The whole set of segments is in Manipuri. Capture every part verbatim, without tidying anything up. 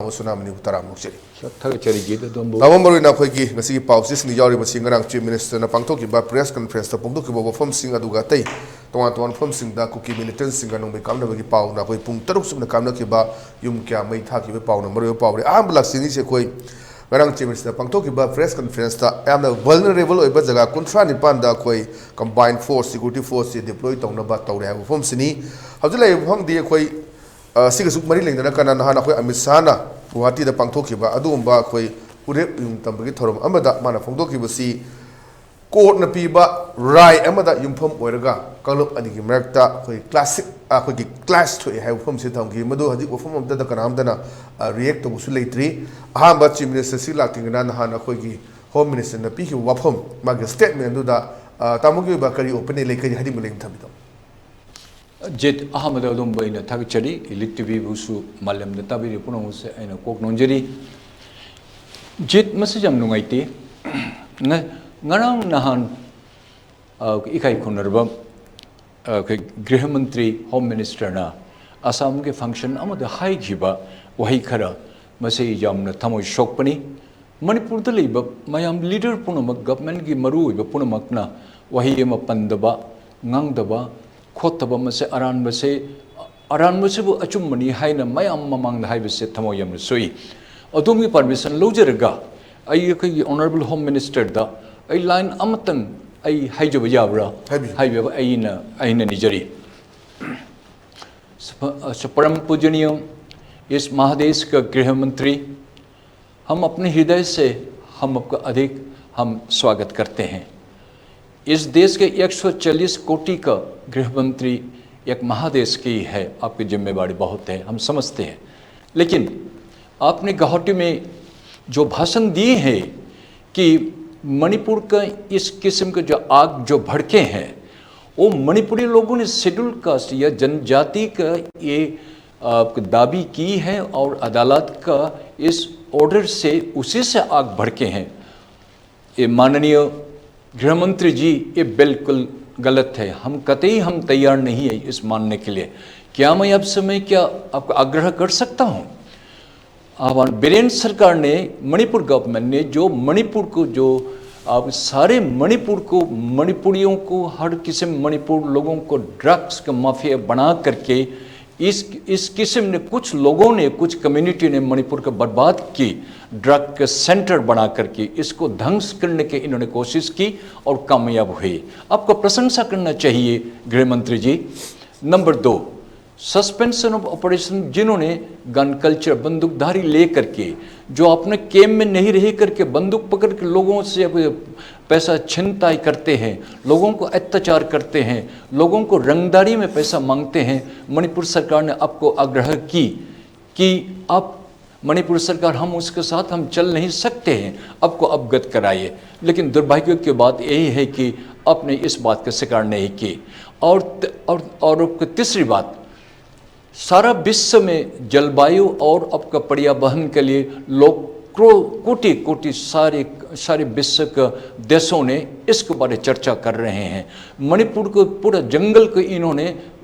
ꯑꯃꯁꯨ ꯅꯍꯥꯃꯅꯤꯕꯨ ꯇꯔꯥꯝꯅ ꯑꯣꯛꯆꯔꯤ꯫ ꯊꯥꯒꯠꯆꯔꯤ ꯖꯤꯠ ꯑꯗꯣꯝꯕꯨ꯫ ꯇꯥꯕ ꯃꯔꯨꯑꯣꯏꯅ ꯑꯩꯈꯣꯏꯒꯤ ꯉꯁꯤꯒꯤ ꯄꯥꯎꯆꯦꯁꯤꯡꯗ ꯌꯥꯎꯔꯤꯕꯁꯤꯡ ꯉꯔꯥꯡ Chief Minister ꯅ ꯄꯥꯡꯊꯣꯛꯈꯤꯕ press conference ꯇ ꯐꯣꯡꯗꯣꯛꯈꯤꯕ ꯋꯥꯐꯝꯁꯤꯡ ꯑꯗꯨꯒ ꯑꯇꯩ ꯇꯣꯉꯥꯟ ꯇꯣꯉꯥꯟꯕ ꯃꯐꯝꯁꯤꯡꯗ ꯀꯨꯀꯤ militant ꯁꯤꯡꯒ ꯅꯣꯡꯃꯩ ꯀꯥꯞꯅꯕꯒꯤ ꯄꯥꯎꯅ ꯑꯩꯈꯣꯏ ꯄꯨꯡ ꯇꯔꯨꯛ ꯆꯨꯞꯅ ꯀꯥꯞꯅꯈꯤꯕ ꯌꯨꯝ ꯀꯌꯥ ꯃꯩ ꯊꯥꯈꯤꯕꯒꯤ ꯄꯥꯎꯅ ꯃꯔꯨꯑꯣꯏꯕ ꯄꯥꯎꯅꯤ꯫ ꯑꯍꯥꯟꯕ ꯂꯥꯛꯆꯅꯤꯡꯉꯤꯁꯦ ꯑꯩꯈꯣꯏ ꯉꯔꯥꯡ Chief Minister ꯅ ꯄꯥꯡꯊꯣꯛꯈꯤꯕ press conference ꯇ ꯌꯥꯝꯅ vulnerable ꯑꯣꯏꯕ ꯖꯒꯥ ꯀꯨꯟꯊ꯭ꯔꯥ ꯅꯤꯄꯥꯟꯗ ꯑꯩꯈꯣꯏ combined force, security force ꯁꯤ deploy ꯇꯧꯅꯕ ꯇꯧꯔꯦ ꯍꯥꯏꯕ ꯋꯥꯐꯝꯁꯤꯅꯤ꯫ ꯍꯧꯖꯤꯛ ꯂꯩꯔꯤꯕ ꯃꯐꯝꯗꯤ ꯑꯩꯈꯣꯏ ꯑ, ꯁꯤꯒꯁꯨ ꯃꯔꯤ ꯂꯩꯅꯅ ꯀꯅꯥ ꯅꯍꯥꯟ ꯑꯩꯈꯣꯏ ꯑꯃꯤꯠ ꯁꯥꯍꯅ ꯒꯨꯋꯥꯍꯥꯇꯤꯗ ꯄꯥꯡꯊꯣꯛꯈꯤꯕ ꯑꯗꯨꯒꯨꯝꯕ ꯑꯩꯈꯣꯏ ꯎꯔꯦꯞ ꯅꯤꯡꯇꯝꯕꯒꯤ ꯊꯧꯔꯝ ꯑꯃꯗ ꯃꯥꯅ ꯐꯣꯡꯗꯣꯛꯈꯤꯕꯁꯤ court ꯅ ꯄꯤꯕ ꯔꯥꯏ ꯑꯃꯗ ꯌꯨꯝꯐꯝ ꯑꯣꯏꯔꯒ ꯀꯥꯡꯂꯨꯞ ꯑꯅꯤꯒꯤ ꯃꯔꯛꯇ ꯑꯩꯈꯣꯏ classic, ꯑꯩꯈꯣꯏꯒꯤ clash ꯊꯣꯛꯑꯦ ꯍꯥꯏꯕ ꯋꯥꯐꯝꯁꯤ ꯊꯝꯈꯤ꯫ ꯃꯗꯨ ꯍꯧꯖꯤꯛ ꯋꯥꯐꯝ ꯑꯃꯠꯇꯗ ꯀꯅꯥꯝꯇꯅ, ꯑ, react ꯇꯧꯕꯁꯨ ꯂꯩꯇ꯭ꯔꯤ꯫ ꯑꯍꯥꯟꯕ Chief Minister ꯁꯤ ꯂꯥꯛꯇ꯭ꯔꯤꯉꯩꯗ ꯅꯍꯥꯟ ꯑꯩꯈꯣꯏꯒꯤ Home Minister ꯅ ꯄꯤꯈꯤꯕ ꯋꯥꯐꯝ, ꯃꯥꯒꯤ statement ꯑꯗꯨꯗ, ꯑ, ꯇꯥꯃꯣꯒꯤ ꯑꯣꯏꯕ ꯀꯔꯤ opinion ꯂꯩ, ꯀꯔꯤ ꯍꯥꯏꯅꯤꯡꯕ ꯂꯩ ꯊꯝꯕꯤꯗꯧ? ꯖꯤꯠ, ꯑꯍꯥꯟꯕꯗ ꯑꯗꯣꯝꯕꯨ ꯑꯩꯅ ꯊꯥꯒꯠꯆꯔꯤ꯫ Elite ꯇꯤ ꯚꯤ ꯕꯨꯁꯨ, ꯃꯥꯂꯦꯝꯗ ꯇꯥꯕꯤꯔꯤꯕ ꯄꯨꯝꯅꯃꯛꯁꯦ ꯑꯩꯅ ꯀꯣꯛ ꯅꯣꯟꯖꯔꯤ꯫ ꯖꯤꯠ, ꯃꯁꯤ ꯌꯥꯝ ꯅꯨꯡꯉꯥꯏꯇꯦ꯫ ꯉ-, ꯉꯔꯥꯡ ꯅꯍꯥꯟ, ꯑ, ꯏꯀꯥꯏ ꯈꯨꯝꯅꯔꯕ, ꯑ, ꯑꯩꯈꯣꯏ ꯒ꯭ꯔꯤꯍ ꯃꯟꯇ꯭ꯔꯤ, Home Minister ꯅ ꯑꯁꯥꯝꯒꯤ function ꯑꯃꯗ ꯍꯥꯏꯈꯤꯕ ꯋꯥꯍꯩ ꯈꯔ, ꯃꯁꯤ ꯌꯥꯝꯅ ꯊꯃꯣꯏ ꯁꯣꯛꯄꯅꯤ꯫ ꯃꯅꯤꯄꯨꯔꯗ ꯂꯩꯕ ꯃꯌꯥꯝ leader ꯄꯨꯝꯅꯃꯛ, government ꯀꯤ ꯃꯔꯨꯑꯣꯏꯕ ꯄꯨꯝꯅꯃꯛꯅ ꯋꯥꯍꯩ ꯑꯃ ꯄꯟꯗꯕ, ꯉꯥꯡꯗꯕ, ꯈꯣꯠꯇꯕ, ꯃꯁꯤ ꯑꯔꯥꯟꯕꯁꯦ, ꯑꯔꯥꯟꯕꯁꯤꯕꯨ ꯑꯆꯨꯝꯕꯅꯤ ꯍꯥꯏꯅ ꯃꯌꯥꯝ ꯃꯃꯥꯡꯗ ꯍꯥꯏꯕꯁꯦ ꯊꯃꯣꯏ ꯌꯥꯝꯅ ꯁꯣꯛꯏ꯫ ꯑꯗꯣꯝꯒꯤ permission ꯂꯧꯖꯔꯒ ꯑꯩ ꯑꯩꯈꯣꯏꯒꯤ Honourable Home Minister ꯗ ꯑꯩ line ꯑꯃꯇꯪ ꯑꯩ ꯍꯥꯏꯖꯕ ꯌꯥꯕ꯭ꯔꯥ? ꯍꯥꯏꯕꯤꯌꯨ꯫ ꯍꯥꯏꯕꯤꯕ ꯑꯩꯅ, ꯑꯩꯅ ꯅꯤꯖꯔꯤ꯫ सुप-, अ, सुपरम पूजनीय इस महादेश का गृह मंत्री, हम अपने हृदय से हम आपका अधिक हम स्वागत करते हैं। इस देश के एक सौ चालीस कोटि का गृह मंत्री एक महादेश की है, आपकी जिम्मेवारी बहुत है, हम समझते हैं। लेकिन आपने गुवाहाटी में जो भाषण दिए हैं कि मणिपुर का इस किस्म का जो आग जो भड़के हैं, वो मणिपुरी लोगों ने schedule caste या जनजाति का ये, अ, दावी की है और अदालत का इस order से उसी से आग भड़के हैं। ये माननीय गृह मंत्री जी, ये बिल्कुल गलत है। हम कतई हम तैयार नहीं है इस मानने के लिए। क्या मैं अब समय क्या आपका आग्रह कर सकता हूँ? आह्वान, बीरेंद्र सरकार ने, मणिपुर गवर्नमेंट ने जो मणिपुर को, जो आप सारे मणिपुर को, मणिपुरियों को, हर किस्म मणिपुर लोगों को ड्रग्स का माफिया बना करके इस इस किस्म ने, कुछ लोगों ने, कुछ कम्युनिटी ने मणिपुर को बर्बाद की, ड्रग के सेंटर बना करके इसको ध्वंस करने के इन्होंने कोशिश की और कामयाब हुई। आपको प्रशंसा करना चाहिए गृह मंत्री जी। नंबर दो, सस्पेंशन ऑफ ऑपरेशन, जिन्होंने गन कल्चर, बंदूकधारी लेकर के, जो अपने कैंप में नहीं रह करके बंदूक पकड़ के लोगों से अब पैसा छिनताई करते हैं, लोगों को अत्याचार करते हैं, लोगों को रंगदारी में पैसा मांगते हैं, मणिपुर सरकार ने आपको आग्रह की कि आप, मणिपुर सरकार, हम उसके साथ हम चल नहीं सकते हैं, आपको अवगत कराइए। लेकिन दुर्भाग्य की बात यही है कि आपने इस बात का स्वीकार नहीं की। और त- और और तीसरी बात, सारा विश्व में जलवायु और आपका पर्यावरण के लिए लोग करो कोटि कोटि सारे सारे विश्व के देशों ने इसके बारे चर्चा कर रहे हैं। मणिपुर को, पूरा जंगल को इन्होंने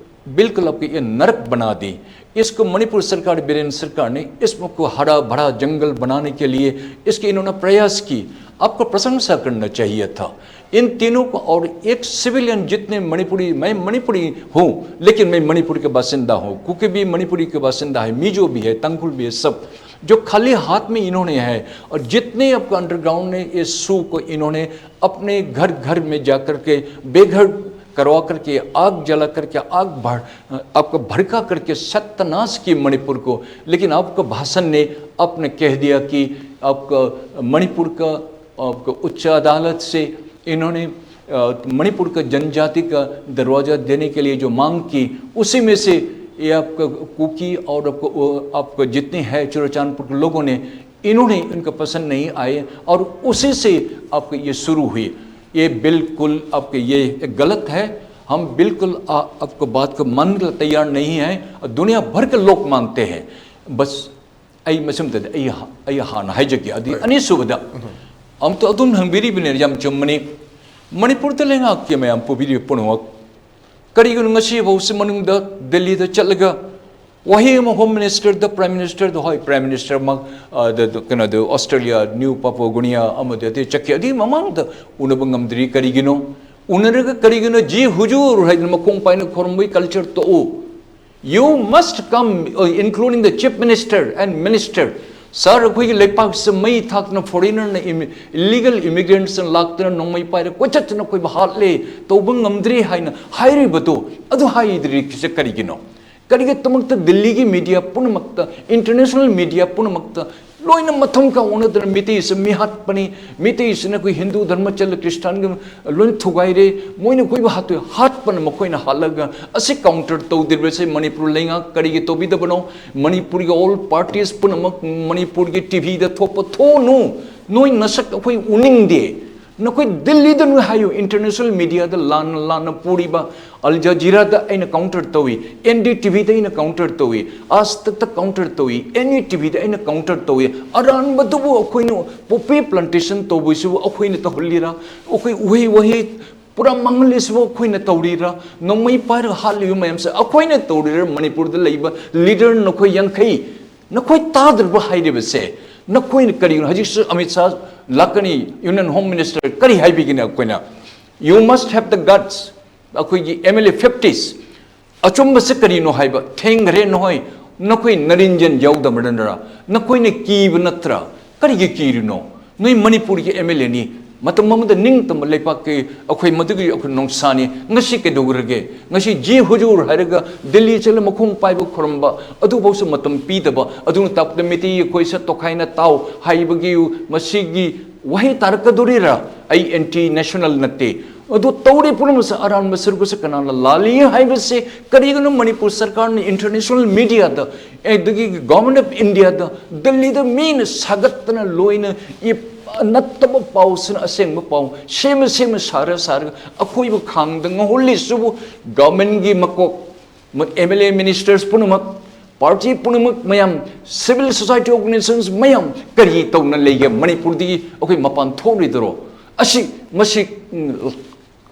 बिल्कुल आपको ये नरक बना दी। इसको मणिपुर सरकार, बीरेंद्र सरकार ने इसको हरा भरा जंगल बनाने के लिए इसकी इन्होंने प्रयास की, आपको प्रशंसा करना चाहिए था। इन तीनों को, और एक सिविलियन जितने मणिपुरी, मैं मणिपुरी हूँ लेकिन मैं मणिपुर के बासिंदा हूँ, कुकी भी मणिपुरी के बासिंदा है, मिजो भी है, तंगखुल भी है, सब जो खाली हाथ में इन्होंने है। और जितने आपको अंडरग्राउंड ने इस सू को इन्होंने अपने घर घर में जाकर के बेघर करवा करके, आग जला करके, आग भड़ आपको भड़का करके सत्यानाश की मणिपुर को। लेकिन आपका भाषण ने आपने कह दिया कि आपका मणिपुर का, आपका उच्च अदालत से इन्होंने अ, मणिपुर का जनजाति का दरवाज़ा देने के लिए जो मांग की, उसी में से ये आपका कुकी और आपको, आपको जितने हैं चुराचांदपुर के लोगों ने, इन्होंने इनको पसंद नहीं आए और उसी से आपको ये शुरू हुई। ये बिल्कुल आपके ये गलत है। हम बिल्कुल आ, आपको बात को मानने के लिए तैयार नहीं है और दुनिया भर के लोग मानते हैं। बस ꯑꯩ ꯃꯁꯤꯃꯇꯗꯤ ꯑꯩ ꯑꯩ ꯍꯥꯟꯅ ꯍꯥꯏꯖꯒꯦ꯫ ꯑꯗꯨ ꯑꯅꯤꯁꯨꯕꯗ ꯑꯃꯨꯛꯇ ꯑꯗꯨꯝ ꯍꯪꯕꯤꯔꯤꯕꯅꯦ, ꯌꯥꯝ ꯆꯨꯝꯕꯅꯤ꯫ ꯃꯅꯤꯄꯨꯔꯗ ꯂꯩꯉꯥꯛꯀꯤ ꯃꯌꯥꯝ ꯄꯨꯕꯤꯔꯤꯕ ꯄꯨꯝꯅꯃꯛ, ꯀꯔꯤꯒꯤꯅꯣ ꯉꯁꯤꯐꯥꯎꯁꯤ ꯃꯅꯨꯡꯗ ꯗꯦꯜꯂꯤꯗ ꯆꯠꯂꯒ ꯋꯥꯍꯩ ꯑꯃ ꯍꯣꯝ ꯃꯤꯅꯤꯁꯇꯔꯗ, ꯄ꯭ꯔꯥꯏꯝ ꯃꯤꯅꯤꯁꯇꯔꯗ, ꯍꯣꯏ, ꯄ꯭ꯔꯥꯏꯝ ꯃꯤꯅꯤꯁꯇꯔꯃꯛ, ꯑ, ꯗ, ꯗ, ꯀꯩꯅꯣꯗ, ꯑꯣꯁꯇ꯭ꯔꯦꯂꯤꯌꯥ, ꯅ꯭ꯌꯨ ꯄꯥꯄꯨꯋꯥ ꯒꯨꯅꯤꯌꯥ ꯑꯃꯗꯤ ꯑꯇꯩ ꯆꯠꯈꯤ꯫ ꯑꯗꯨꯒꯤ ꯃꯃꯥꯡꯗ ꯎꯅꯕ ꯉꯝꯗ꯭ꯔꯤ꯫ ꯀꯔꯤꯒꯤꯅꯣ? ꯎꯅꯔꯒ ꯀꯔꯤꯒꯤꯅꯣ ꯖꯤ ꯍꯨꯖꯨꯔ ꯍꯥꯏꯗꯅ ꯃꯈꯣꯡ ꯄꯥꯏꯅ ꯈꯣꯔꯝꯕꯒꯤ culture ꯇꯣꯛꯎ꯫ You must come, uh, including the chief minister and minister. ꯁꯥꯔ, ꯑꯩꯈꯣꯏꯒꯤ ꯂꯩꯄꯥꯛꯁꯦ ꯃꯩ ꯊꯥꯛꯇꯅ ꯐꯣꯔꯦꯅꯔꯅ, ꯏꯂꯤꯒꯦꯜ ꯏꯃꯤꯒ꯭ꯔꯦꯟꯠꯁꯅ ꯂꯥꯛꯇꯅ ꯅꯣꯡꯃꯩ ꯄꯥꯏꯔ ꯀꯣꯏꯆꯠꯇꯅ ꯑꯩꯈꯣꯏꯕꯨ ꯍꯥꯠꯂꯦ, ꯇꯧꯕ ꯉꯝꯗ꯭ꯔꯤ ꯍꯥꯏꯅ ꯍꯥꯏꯔꯤꯕꯗꯨ, ꯑꯗꯨ ꯍꯥꯏꯗ꯭ꯔꯤꯁꯦ ꯀꯔꯤꯒꯤꯅꯣ? ꯀꯔꯤꯒꯤꯗꯃꯛꯇ ꯗꯤꯜꯂꯤꯒꯤ ꯃꯤꯗꯤꯌꯥ ꯄꯨꯝꯅꯃꯛꯇ, ꯏꯟꯇꯔꯅꯦꯁꯅꯦꯜ ꯃꯤꯗꯤꯌꯥ ꯄꯨꯝꯅꯃꯛꯇ ꯂꯣꯏꯅ ꯃꯊꯪ ꯀꯥ ꯑꯣꯟꯅꯗꯅ ꯃꯤꯇꯩꯁꯦ ꯃꯤ ꯍꯥꯠꯄꯅꯤ, ꯃꯤꯇꯩꯁꯤꯅ ꯑꯩꯈꯣꯏ ꯍꯤꯟꯗꯨ ꯙꯔꯃ ꯆꯠꯂ ꯈ꯭ꯔꯤꯁꯇꯥꯟꯒ ꯂꯣꯏ ꯊꯨꯒꯥꯏꯔꯦ, ꯃꯣꯏꯅ ꯑꯩꯈꯣꯏꯕꯨ ꯍꯥꯠꯇꯣꯏ, ꯍꯥꯠꯄꯅ ꯃꯈꯣꯏꯅ ꯍꯥꯠꯂꯒ ꯑꯁꯤ ꯀꯥꯎꯟꯇꯔ ꯇꯧꯗ꯭ꯔꯤꯕꯁꯦ ꯃꯅꯤꯄꯨꯔ ꯂꯩꯉꯥꯛ ꯀꯔꯤꯒꯤ ꯇꯧꯕꯤꯗꯕꯅꯣ? ꯃꯅꯤꯄꯨꯔꯒꯤ ꯑꯣꯜ ꯄꯥꯔꯇꯤꯁ ꯄꯨꯝꯅꯃꯛ ꯃꯅꯤꯄꯨꯔꯒꯤ ꯇꯤ ꯚꯤꯗ ꯊꯣꯛꯄ ꯊꯣꯛꯎꯅꯨ, ꯅꯣꯏ ꯅꯁꯛ ꯑꯩꯈꯣꯏ ꯎꯅꯤꯡꯗꯦ꯫ ꯅꯈꯣꯏ ꯗꯤꯜꯂꯤꯗ ꯅꯣꯏ ꯍꯥꯏꯌꯨ, ꯏꯟꯇꯔꯅꯦꯁꯅꯦꯜ ꯃꯤꯗꯤꯌꯥꯗ ꯂꯥꯟꯅ ꯂꯥꯟꯅ ꯄꯨꯔꯤꯕ ꯑꯜ ꯖꯖꯤꯔꯥꯗ ꯑꯩꯅ ꯀꯥꯎꯟꯇꯔ ꯇꯧꯏ, ꯑꯦꯟ ꯗꯤ ꯇꯤ ꯚꯤꯗ ꯑꯩꯅ ꯀꯥꯎꯟꯇꯔ ꯇꯧꯏ, ꯑꯥꯖ ꯇꯛꯇ ꯀꯥꯎꯟꯇꯔ ꯇꯧꯏ, ꯑꯦꯟ ꯏ ꯇꯤ ꯚꯤꯗ ꯑꯩꯅ ꯀꯥꯎꯟꯇꯔ ꯇꯧꯏ꯫ ꯑꯔꯥꯟꯕꯗꯨꯕꯨ ꯑꯩꯈꯣꯏꯅ ꯄꯣꯄꯤ ꯄ꯭ꯂꯥꯟꯇꯦꯁꯟ ꯇꯧꯕꯁꯤꯕꯨ ꯑꯩꯈꯣꯏꯅ ꯇꯧꯍꯜꯂꯤꯔꯥ? ꯑꯩꯈꯣꯏ ꯎꯍꯩ ꯋꯥꯍꯩ ꯄꯨꯔꯥ ꯃꯥꯡꯍꯜꯂꯤꯁꯤꯕꯨ ꯑꯩꯈꯣꯏꯅ ꯇꯧꯔꯤꯔꯥ? ꯅꯣꯡꯃꯩ ꯄꯥꯏꯔꯒ ꯍꯥꯠꯂꯤꯕ ꯃꯌꯥꯝꯁꯦ ꯑꯩꯈꯣꯏꯅ ꯇꯧꯔꯤꯔꯥ? ꯃꯅꯤꯄꯨꯔꯗ ꯂꯩꯕ ꯂꯤꯗꯔ ꯅꯈꯣꯏ ꯌꯥꯡꯈꯩ, ꯅꯈꯣꯏ ꯇꯥꯗ꯭ꯔꯕ ꯍꯥꯏꯔꯤꯕꯁꯦ? ꯅꯈꯣꯏꯅ ꯀꯔꯤꯒꯤꯅꯣ? ꯍꯧꯖꯤꯛꯁꯨ ꯑꯃꯤꯠ ꯁꯥꯍ ꯂꯥꯛꯀꯅꯤ, ꯌꯨꯅꯤꯌꯟ ꯍꯣꯝ ꯃꯤꯅꯤꯁꯇꯔ, ꯀꯔꯤ ꯍꯥꯏꯕꯤꯒꯅꯤ ꯑꯩꯈꯣꯏꯅ? You must have the guts. ꯑꯩꯈꯣꯏꯒꯤ ꯑꯦꯝ ꯑꯦꯜ ꯑꯦ ꯐꯤꯐꯇꯤꯁ, ꯑꯆꯨꯝꯕꯁꯦ ꯀꯔꯤꯅꯣ ꯍꯥꯏꯕ, ꯊꯦꯡꯈ꯭ꯔꯦ ꯅꯈꯣꯏ, ꯅꯈꯣꯏ ꯅꯔꯤꯟꯖꯟ ꯌꯥꯎꯗꯕ ꯅꯠꯇ꯭ꯔꯥ? ꯅꯈꯣꯏꯅ ꯀꯤꯕ ꯅꯠꯇ꯭ꯔꯥ? ꯀꯔꯤꯒꯤ ꯀꯤꯔꯤꯅꯣ? ꯅꯣꯏ ꯃꯅꯤꯄꯨꯔꯒꯤ ꯑꯦꯝ ꯑꯦꯜ ꯑꯦꯅꯤ, ꯃꯇꯝ ꯑꯃꯗ ꯅꯤꯡꯇꯝꯕ ꯂꯩꯄꯥꯛꯀꯤ ꯑꯩꯈꯣꯏ ꯃꯗꯨꯒꯤ ꯑꯩꯈꯣꯏ ꯅꯣꯡꯁꯥꯅꯤ꯫ ꯉꯁꯤ ꯀꯩꯗꯧꯈ꯭ꯔꯒꯦ? ꯉꯁꯤ ꯖꯤ ꯍꯨꯖꯨꯔ ꯍꯥꯏꯔꯒ ꯗꯤꯜꯂꯤ ꯆꯠꯂ ꯃꯈꯣꯡ ꯄꯥꯏꯕ ꯈꯨꯔꯨꯝꯕ ꯑꯗꯨꯐꯥꯎꯁꯨ ꯃꯇꯝ ꯄꯤꯗꯕ, ꯑꯗꯨꯅ ꯇꯥꯛꯄꯗ ꯃꯤꯇꯩ ꯑꯩꯈꯣꯏꯁꯦ ꯇꯣꯈꯥꯏꯅ ꯇꯥꯎ ꯍꯥꯏꯕꯒꯤ ꯃꯁꯤꯒꯤ ꯋꯥꯍꯩ ꯇꯥꯔꯛꯀꯗꯣꯔꯤꯔꯥ? ꯑꯩ ꯑꯦꯟꯇꯤ ꯅꯦꯁꯅꯦꯜ ꯅꯠꯇꯦ꯫ ꯑꯗꯨ ꯇꯧꯔꯤ ꯄꯨꯝꯅꯃꯛꯁꯦ ꯑꯔꯥꯟꯕ ꯁꯔꯨꯛꯁꯦ ꯀꯅꯥꯅ ꯂꯥꯜꯂꯤ ꯍꯥꯏꯕꯁꯦ ꯀꯔꯤꯒꯤꯅꯣ ꯃꯅꯤꯄꯨꯔ ꯁꯔꯀꯥꯔꯅ ꯏꯟꯇꯔꯅꯦꯁꯅꯦꯜ ꯃꯤꯗꯤꯌꯥꯗ, ꯑꯗꯒꯤ ꯒꯣꯚꯔꯟꯃꯦꯟꯠ ꯑꯣꯐ ꯏꯟꯗꯤꯌꯥꯗ ꯗꯤꯜꯂꯤꯗ ꯃꯤꯅ ꯁꯥꯒꯠꯇꯅ ꯂꯣꯏꯅ ꯏ-, ꯅꯠꯇꯕ ꯄꯥꯎꯁꯤꯅ ꯑꯁꯦꯡꯕ ꯄꯥꯎ ꯁꯦꯝꯃ ꯁꯦꯝꯃ ꯁꯥꯔ ꯁꯥꯔꯒ ꯑꯩꯈꯣꯏꯕꯨ ꯈꯥꯡꯗ ꯉꯧꯍꯜꯂꯤꯁꯤꯕꯨ ꯒꯣꯚꯔꯟꯃꯦꯟꯠꯀꯤ ꯃꯀꯣꯛ, ꯑꯦꯝ ꯑꯦꯜ ꯑꯦ, ꯃꯤꯅꯤꯁꯇꯔꯁ ꯄꯨꯝꯅꯃꯛ, ꯄꯥꯔꯇꯤ ꯄꯨꯝꯅꯃꯛ ꯃꯌꯥꯝ, ꯁꯤꯚꯤꯜ ꯁꯣꯁꯥꯏꯇꯤ ꯑꯣꯔꯒꯅꯥꯏꯖꯦꯁꯟꯁ ꯃꯌꯥꯝ ꯀꯔꯤ ꯇꯧꯅ ꯂꯩꯒꯦ? ꯃꯅꯤꯄꯨꯔꯗꯒꯤ ꯑꯩꯈꯣꯏ ꯃꯄꯥꯟ ꯊꯣꯛꯂꯣꯏꯗꯔꯣ? ꯑꯁꯤ, ꯃꯁꯤ, ꯎꯝ,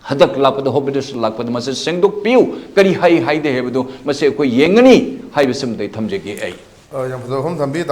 ꯍꯟꯗꯛ ꯂꯥꯛꯄꯗ, ꯍꯣꯞ ꯕꯤꯜꯗꯔꯁ ꯂꯥꯛꯄꯗ ꯃꯁꯤ ꯁꯦꯡꯗꯣꯛꯄꯤꯌꯨ, ꯀꯔꯤ ꯍꯥꯏ ꯍꯥꯏꯗꯦ ꯍꯥꯏꯕꯗꯨ ꯃꯁꯤ ꯑꯩꯈꯣꯏ ꯌꯦꯡꯒꯅꯤ ꯍꯥꯏꯕꯁꯤꯃꯗꯤ ꯊꯝꯖꯒꯦ ꯑꯩ꯫ ꯑ, ꯌꯥꯝ ꯐꯖꯕ ꯋꯥꯐꯝ ꯊꯝꯕꯤ꯫